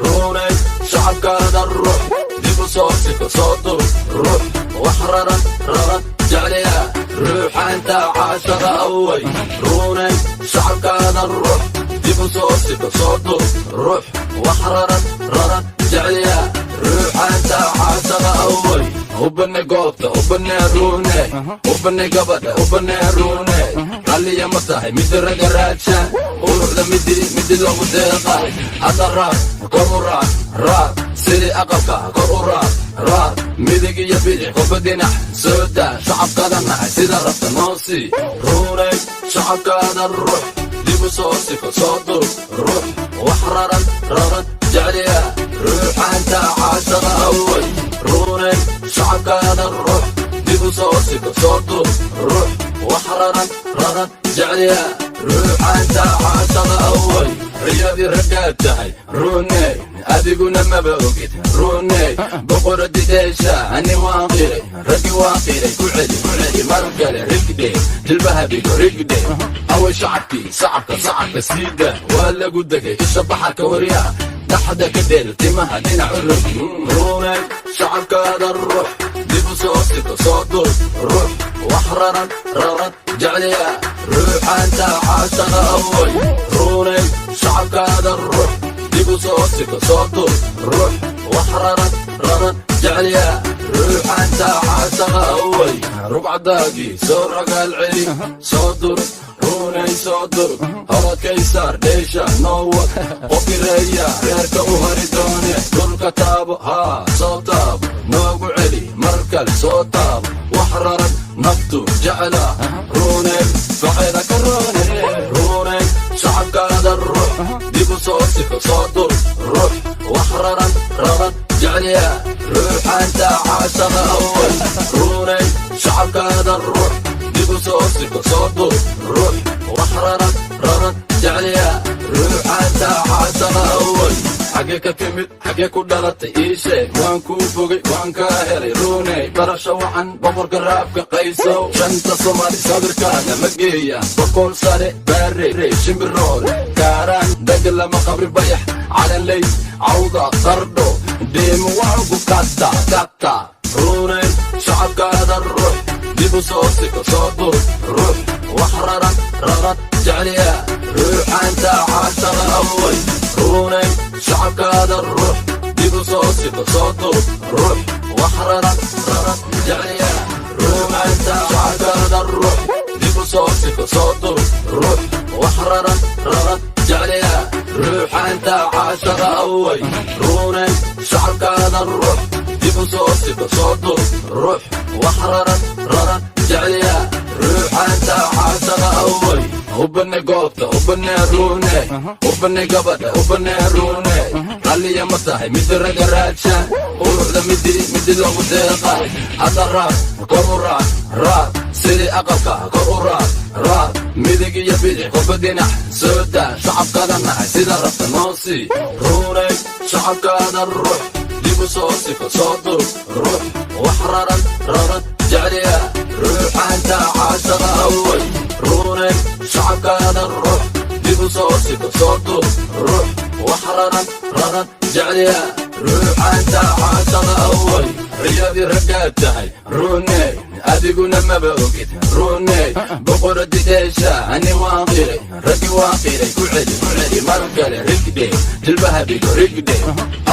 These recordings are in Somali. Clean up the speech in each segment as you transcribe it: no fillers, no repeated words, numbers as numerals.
Runay, shacabkaada ruux, dib u soo siko, soo dur. Ruux wax raran raran jecliya, ruuxaanta caashaqa away. Runay, shacabkaada ruux, dib u soo siko, soo dur. Ruux wax raran raran jecliya, ruuxaanta caashaqa away. Ubane goobta, ubane rune, ubane gabadha, ubane rune. Ralliya ma tahay midi raga raadsha, quruxda midi midi loogu deeqay. Hadda raar, kor u raar, raar sidii aqalka kor u raar, raar midig iyo bidix, qofba dhinac soo daa. Shacabkaada nahay, sida rabta noo sii. Runay, shacabkaada ruux, dib u soo siko, soo dur. Ruux wax raran raran jecliya, ruuxaanta caashaqa away. Runay, shacabkaada ruux, dib u soo siko, soo dur. Ruux wax raran raran jecliya, ruuxaanta caashaqa away. Riyadii raggaad tahay runey, adiguna maba ogid. Runey, boqoradi dheesha, ani waan qiray, raggi waan qiray. Ku celi, ku celi mar kale, rigdhe jilbaha dhigo, rigdhe. Away shacabkii? Sacabka, sacabka siida, waa lagu degay. Isha baxarka waryaa, dhaxda ka dheel, timaha dhinac u rog. Runay, shacabkaada ruux, dib u soo siko, soo dur. Ruux wax raran raran jecliya, ruuxaanta caashaqa away. Runay, shacabkaada ruux, dib u soo siko, soo dur. Ruux wax raran raran jecliya, ruuxaanta caashaqa away. Rugcadaagii soo ragaal celi, soo dur. Runay, soo dur, horadkaysaar, dheesha noowad. Qofireeya reerka u hari doone, dhulka taabo, haa, soo taabo, noogu celi mar kale, soo taabo. Wax raran naftu jecla, runay, faceeda ka roone. Runay, shacabkaada ruux, dib u soo siko, soo dur. Ruux wax raran raran jecliya, ruuxaanta caashaqa away. Runay, shacabkaada ruux, dib u soo siko, soo dur. Ruux wax raran raran jecliya, ruuxaanta caashaqa away. Xagee ka timid? Xagee ku dhalatay? Ii sheeg, waan kuu bogay, waan kaa helay. Runey, barasho wacan, boqorka raabka Qaysow. Shanta Soomaali sawirkaada ma geeya. Boqol Sare, Baare, Shimbiroole, Kaaraan, Degalama, Qabri Bayax, Calanley, Cawda, Qardho, Dheemo, waagu kata kata. Runey, shacabkaada ruux, dib u soo siko, soo dur. Ruux wax raran raran jecliya, ruuxaanta caashaqa away. Runay, shacabkaada ruux, dib u soo siko, soo dur. Ruux wax raran raran jecliya, ruuxaanta shacabkaada ruux, dib u soo siko, soo dur. Ruux wax raran raran jecliya, ruuxaanta caashaqa away. Runay, shacabkaada ruux, dib u soo siko, soo dur. Ruux wax raran raran jecliya, ruuxaanta caashaqa away. Ubane goobta, ubane rune, ubane gabadha, ubane rune. Ralliya ma tahay midi raga raadsha, quruxda midi midi loogu deeqay. Hadda raar, kor u raar, raar sidii aqalka kor u raar, raar midig iyo bidix, qofba dhinac soo daa. Shacabkaada nahay, sida rabta noo sii. Runay, shacabkaada ruux, dib u soo siko, soo dur. Ruux wax raran raran jecliya, ruuxaanta caashaqa away. Runay, shacabkaada ruux, dib u soo siko, soo dur. Ruux wax raran raran jecliya, ruuxaanta caashaqa away. Riyadii raggaad tahay runey, adiguna maba ogid. Runey, boqoradi dheesha, ani waan qiray, raggi waan qiray. Ku celi, ku celi mar kale, rigdhe jilbaha dhigo, rigdhe.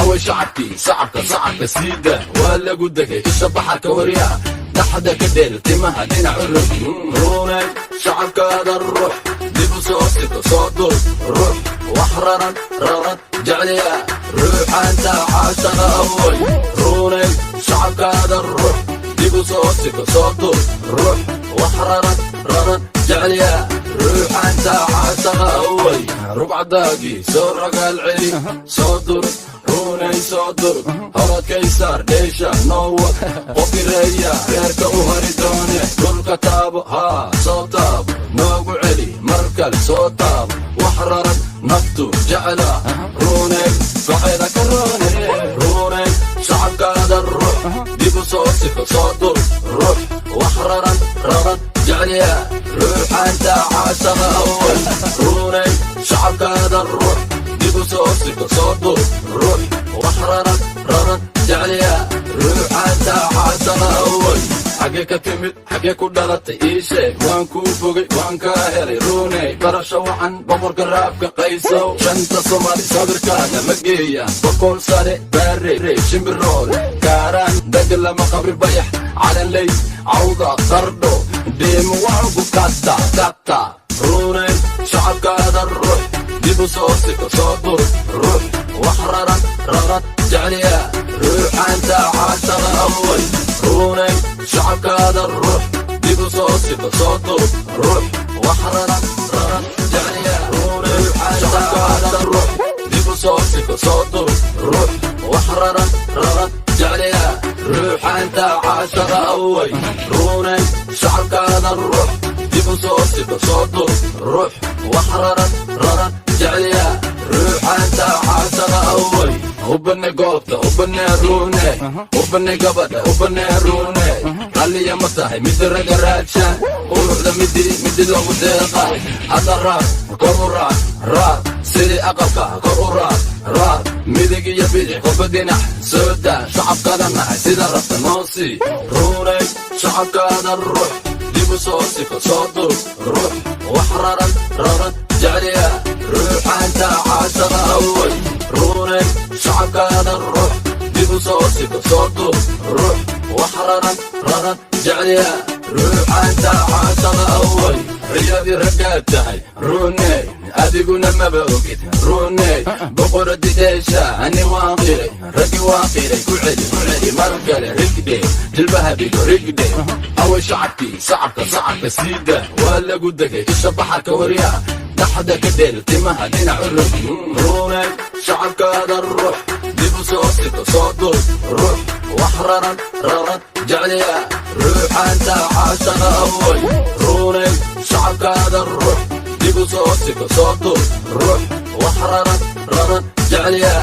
Away shacabkii? Sacabka, sacabka siida, waa lagu degay. Isha baxarka waryaa, dhaxda ka dheel, timaha dhinac u rog. Runay, shacabkaada ruux, dib u soo siko, soo dur. Ruux wax raran raran jecliya, ruuxaanta caashaqa away. Runay, shacabkaada ruux, dib u soo siko, soo dur. Ruux wax raran raran jecliya, ruuxaanta caashaqa away. Rugcadaagii soo ragaal celi, soo dur. Runay, soo dur, horadkaysaar, dheesha noowad. Qofireeya reerka u hari doone, dhulka taabo, haa, soo taabo, noogu celi mar kale, soo taabo. Wax raran naftu jecla, runay, faceeda ka roone. Runay, shacabkaada ruux, dib u soo siko, soo dur. Ruux wax raran raran jecliya, ruuxaanta caashaqa away. Runay, shacabkaada ruux, dib u soo siko, soo dur. Ruux Xagee ka timid? Xagee ku dhalatay? Ii sheeg. Waan kuu bogay, waan kaa helay, Ruuney. Barasho wacan, boqorka rapka Qaysow. Shanta Soomaali sawirkaaga ma geeya. Boqol Sare, Baare, Shimbirool, Kaaraan, Dagalama, Qabri Bayax, Calanley, Cawda, Qardho, Dheemo, waangu kata kata. Ruuney, shacabkaada ruux, dib u soo siko, soo dur, ruux wax raran raran jecliya, ruuxaanta caashaqa away. Ruuney, shacabkaada ruux, dib u soo siko, soo dur, ruux wax raran raran jecliya, ruuxaanta ruux, dib u soo siko, soo dur, ruux wax raran raran jecliya, ruuxaanta caashaqa away. Ruuney, shacabkaada ruux, dib u soo siko, soo dur, ruux wax raran raran jecliya, ruuxaanta caashaqa away. Ubane goobta, ubane Ruune, ubane gabadha, ubane Ruune. Ralliya ma tahay midi raga raadsha, quruxda midi midi loogu deeqay. Hadda raar, kor u raar, raar sidii aqalka, kor u raar, raar midig iyo bidix, qofba dhinac soo daa. Shacabkaada nahay, sida rabta noo sii. Ruuney, shacabkaada ruux, dib u soo siko, soo dur, ruux wax raran raran jecliya, ruuxaanta caashaqa away. Ruuney, shacabkaada ruux, dib u soo siko, soo dur, ruux wax raran raran jecliya, ruuxaanta caashaqa away. Riyadii raggaad tahay, Ruuney, adiguna maba ogid. Ruuney, boqoradi dheesha, ani waan qiray, raggi waan qiray. Ku celi, ku celi mar kale, rigdhe, jilbaha dhigo, rigdhe. Away shacabkii? Sacabka, sacabka siida. Waa lagu degay isha baxarka, waryaa, dhaxda ka dheel, timaha dhinac u rog. Ruuney, shacabkaada ruux, dib u soo siko, soo dur, ruux wax raran raran jecliya, ruuxaanta caashaqa away. Ruuney, shacabkaada ruux, dib u soo siko, soo dur, ruux wax raran raran jecliya,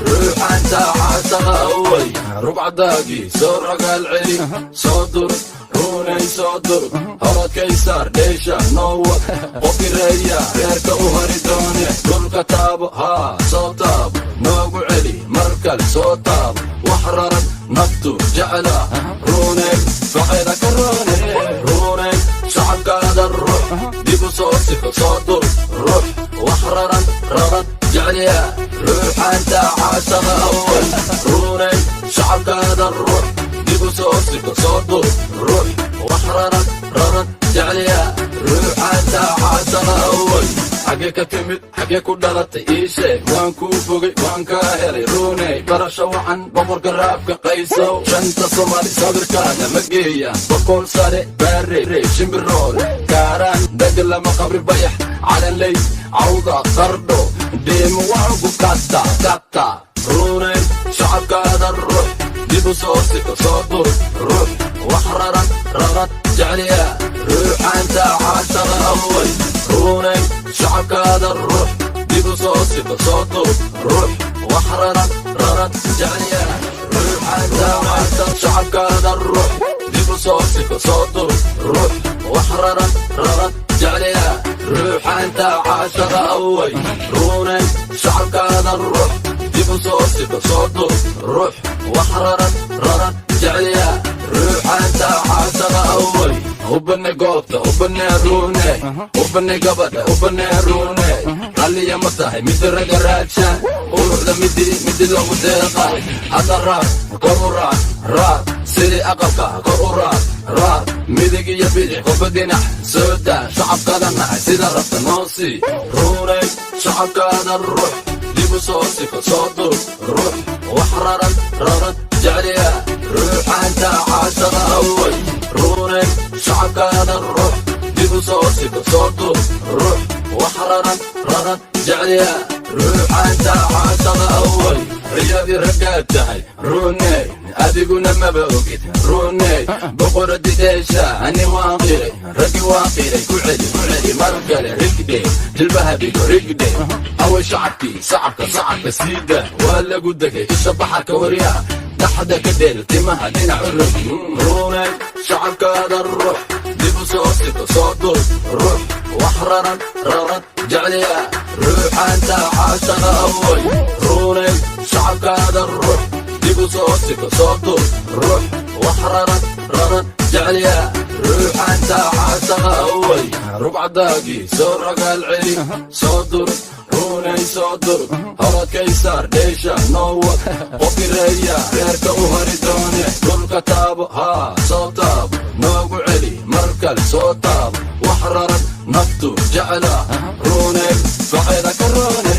ruuxaanta caashaqa away. Rugcadaagii soo ragaal celi, soo dur, Ruunay, soo dur, horadkaysaar, dheesha noowad, qofkireeya reerka u hari doone. Dhulka taabo, haa, soo taabo, noogu celi mar kale, soo taabo, wax raran naftu jecla. Ruunay, faceeda ka roone. Ruunay, shacabkaada ruux, dib u soo siko, soo dur, ruux wax raran raran jecliya, ruuxaanta caashaqa awal. Ruunay, shacabkaada ruux, dib u soo siko, soo dur, ruux wax raran raran jecliya, ruuxaanta caashaqa awal. Xagee ka timid? Xagee ku dhalatay? Ii sheeg. Waan kuu bogay, waan kaa helay, Ruuney. Barasho wacan, boqorka rapka Qaysow. Shanta Soomaali sawirkaaga ma geeya. Boqol Sare, Baare, Shimbirool, Kaaraan, Dagalama, Qabri Bayax, Calanley, Cawda, Qardho, Dheemo, waangu kata kata. Ruuney, shacabkaada ruux, dib u soo siko, soo dur, ruux wax raran raran jecliya, ruuxaanta caashaqa away. Ruuney, shacabkaada ruux, dib u soo siko, soo dur, ruux wax raran raran jecliya, ruuxaanta caasha. Shacabkaada ruux, dib u soo siko, soo dur, ruux wax raran raran jecliya, ruuxaanta caashaqa away. Ruuney, shacabkaada ruux, dib u soo siko, soo dur, ruux wax raran raran jecliya, ruuxaanta caashaqa away. Ubane goobta, ubane Ruune, ubane gabadha, ubane Ruune. Ralliya ma tahay midi raga raadsha, quruxda midi midi loogu deeqay. Hadda raar, kor u raar, raar sidii aqalka, kor u raar, raar midig iyo bidix, qofba dhinac soo daa. Shacabkaada nahay, sida rabta noo sii. Ruuney, shacabkaada ruux, dib u soo siko, soo dur, ruux wax raran raran jecliya, ruuxaanta caashaqa away. Ruuney, shacabkaada ruux, dib u soo siko, soo dur, ruux wax raran raran jecliya, ruuxaanta caashaqa away. Riyadii raggaad tahay, Ruuney, adiguna maba ogid. Ruuney, boqoradi dheesha, ani waan qiray, raggi waan qiray. Ku celi, ku celi mar kale, rigdhe, jilbaha dhigo, rigdhe. Away shacabkii? Sacabka, sacabka siida. Waa lagu degay isha baxarka, waryaa, dhaxda ka dheel, timaha dhinac u rog. Ruuney, shacabkaada ruux, dib u soo siko, soo dur, ruux wax raran raran jecliya, ruuxaanta caashaqa away. Ruuney, shacabkaada ruux, dib u soo siko, soo dur, ruux wax raran raran. Jecliya ruuxanta caashaqa away. Rugcadaagii soo ragaal celi, soo dur ruunay, soo dur horadkaysaar dheesha noowad qofireeya reerka u hari doone. Dhulka taabo, haa, soo taabo, noogu celi mar kale, soo taabo. Wax raran naftu jecla, ruunay, faceda ka roone.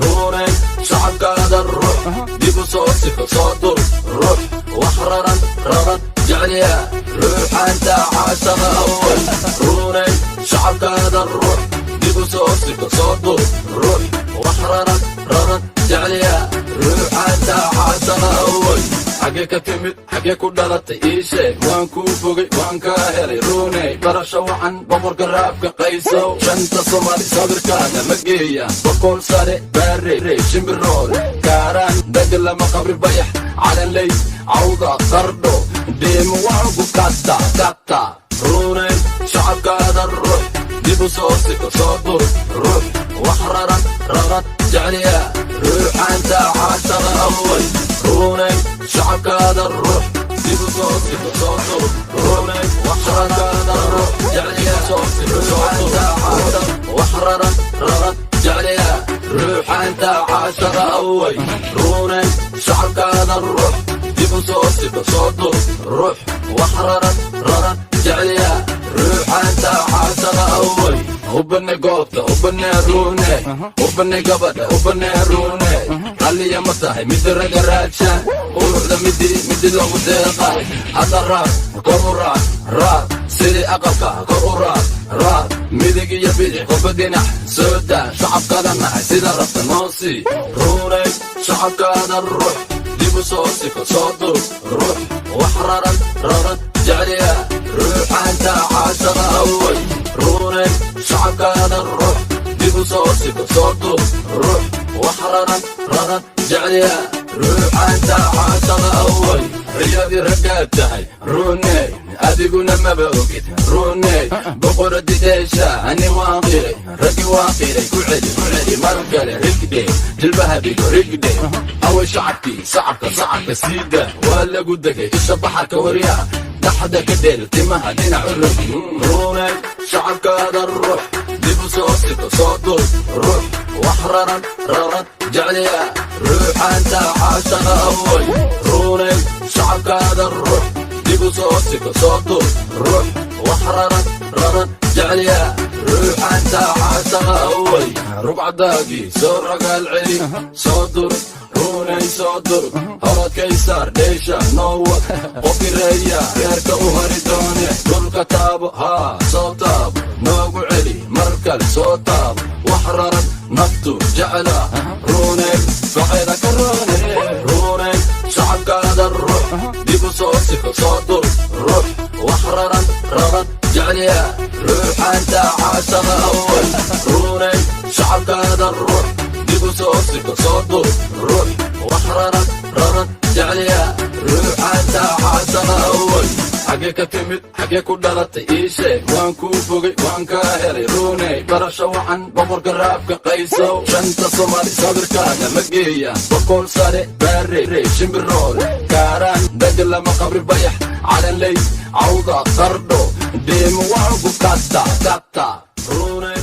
Ruunay, shacabkaada ruux dib u soo siko, soo dur ruux. Wax raran raran jecliya ruuxanta caashaqa away. Ruunay, shacabkaada ruux dib u soo siko, soo dur ruux. Wax raran raran jecliya ruuxanta caashaqa away. Xagee ka timid? Xagee ku dhalatay? Ii sheeg, waan kuu fogay, waan kaa helay. Ruuney, barasho wacan, boqorka raabka Qaysow. Shanta Soomaali sawirkaaga ma geeya. Boqol sare, Baare, Shimbiroole, Kaaraan, Deglama, Qabri Bayax, Calanley, Cawda, Qardho, Dheemo, waangu kata kata. Ruuney, shacabkaada ruux dib u soo siko, soo dur ruux. Wax raran raran jecliya ruuxanta caashaqa away. Ruuney, shacabkaada ruux dib u soo siko, soo dur. Ruuney, wax shacabkaada ruux jecliya soo siko, soo dur. Wax raran raran jecliya ruuxanta caashaqa away. Ruuney, shacabkaada ruux dib u soo siko, soo dur ruux. Wax raran raran jecliya ruuxanta caashaqa away. Ubane goobta, ubane ruune, ubane gabadha, ubane ruune. Ralliya ma tahay midi raga raadshaan, quruxda midi midi loogu deeqay. Hadda raar, kor u raar raar, sidii aqalka kor u raar raar, midig iyo bidix qofba dhinac soo daa. Shacabkaada nahay, sida rabta noo sii. Ruunay, shacabkaada ruux dib u soo siko, soo dur ruux. Wax raran raran jecliya ruuxanta caashaqa away. Ruunay, shacabkaada ruux dib u soo siko, soo dur ruux. Wax raran raran jecliya ruuxanta caashaqa away. Riyadii raggaad tahay, ruuney, adiguna maba ogid. Ruuney, boqoradideesha ani waan qiray, raggi waan qiray. Ku celi, ku celi mar kale, rigdhe jilbaha dhigo, rigdhe. Away shacabkii? Sacabka, sacabka siida, waa lagu degay isha baxarka. Waryaa, dhaxda ka dheel, timaha dhinac u rog. Ruuney, shacabkaada ruux dib u soo siko, soo dur ruux. Wax raran raran jecliya ruuxanta caashaqa away. Ruuney, shacabkaada ruux dib u soo siko, soo dur ruux. Wax raran raran jecliya ruuxanta caashaqa away. Rugcadaagii soo ragaal celi, soo dur ruunay, soo dur horadkaysaar dheesha noowad qofireeya reerka u hari doone. Dhulka taabo, haa, soo taabo, noogu celi mar kale, soo taabo. Wax raran naftu jecla, ruunay, faceda ka roone. Ruunay, shacabkaada ruux dib u soo siko, soo dur ruux. Wax raran raran jecliya ruuxanta caashaqa away. Ruunay, shacabkaada ruux dib u soo siko, soo dur ruux. Wax raran raran jecliya ruuxanta caashaqa away. Xagee ka timid? Xagee ku dhalatay? Ii sheeg, waan kuu fogay, waan kaa helay. Ruuney, barasho wacan, boqorka raabka Qaysow. Shanta Soomaali sawirkaaga ma geeya. Boqol sare, Baare, Shimbiroole, Kaaraan, Deglama, Qabri Bayax, Calanley, Cawda, Qardho, Dheemo, waangu kata kata. Ruuney.